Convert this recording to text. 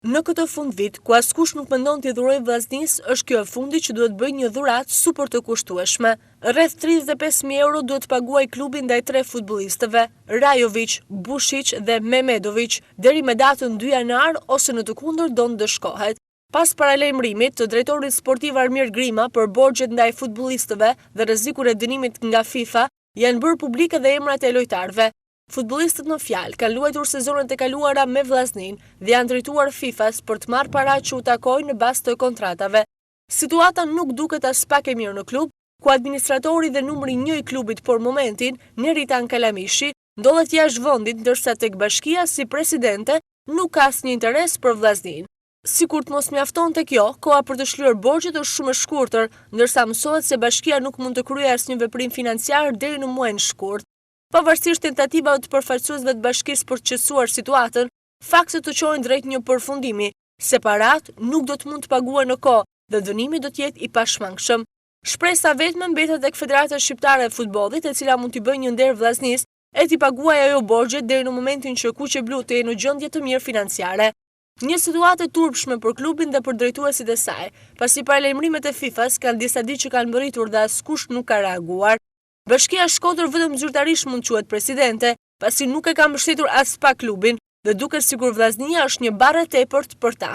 Në këtë fundvit, ku askush nuk mendon t'i dhurojë Vllaznisë, është kjo e fundit që duhet të bëjë një dhuratë super të kushtueshme. Rreth 35.000 euro duhet të paguajë klubi ndaj tre futbollistëve, Rajovic, Bushic dhe Mehmedovic, deri me datën 2 janar ose në të kundërt do ndëshkohet. Pas paralajmërimit të drejtorit sportiv Armir Grima për borxhet ndaj futbollistëve dhe rrezikun e dënimit nga FIFA, janë bërë publike dhe emrat e lojtarëve. Futbollistët në fjalë kanë luajtur sezonet e kaluara me Vllazninë dhe janë drejtuar FIFA-s për të marrë para që u takojnë në bazë të kontratave. Situata nuk duket aspak e mirë në klub, ku administratori dhe numri 1 i klubit për momentin, Neritan Kalamishi, ndodhet jashtë vendit, ndërsa tek bashkia si presidente nuk ka asnjë interes për Vllazninë. Sikur të mos mjaftonte kjo, koha për të shlyer borxhet është shumë e shkurtër, ndërsa mësohet se bashkia nuk mund të kryejë asnjë veprim financiar deri në muajin shkurt. Pavarësisht tentativave të përfaqësuesve të bashkisë për të qetësuar situatën, faktet të çojnë drejt një përfundimi se paratë nuk do të mund të paguhen në kohë dhe dënimi do të jetë i pashmangshëm. Shpresa vetme mbetet tek Federata Shqiptare e Futbollit, e cila mund t'i bëjë një nder Vllaznisë e t'i paguajë ajo borxhet deri në momentin që kuqeblutë të jenë në gjendje të mirë financiare. Një situatë e turpshme për klubin dhe për drejtuesit e saj, pasi paralajmërimet e FIFA-s kanë disa ditë që kanë mbërritur dhe askush nuk ka reaguar. Bashkia Shkodër vetëm zyrtarisht mund të quhet presidente, pasi nuk e ka mbështetur aspak klubin dhe duket sikur Vllaznia është një barrë e tepërt për ta.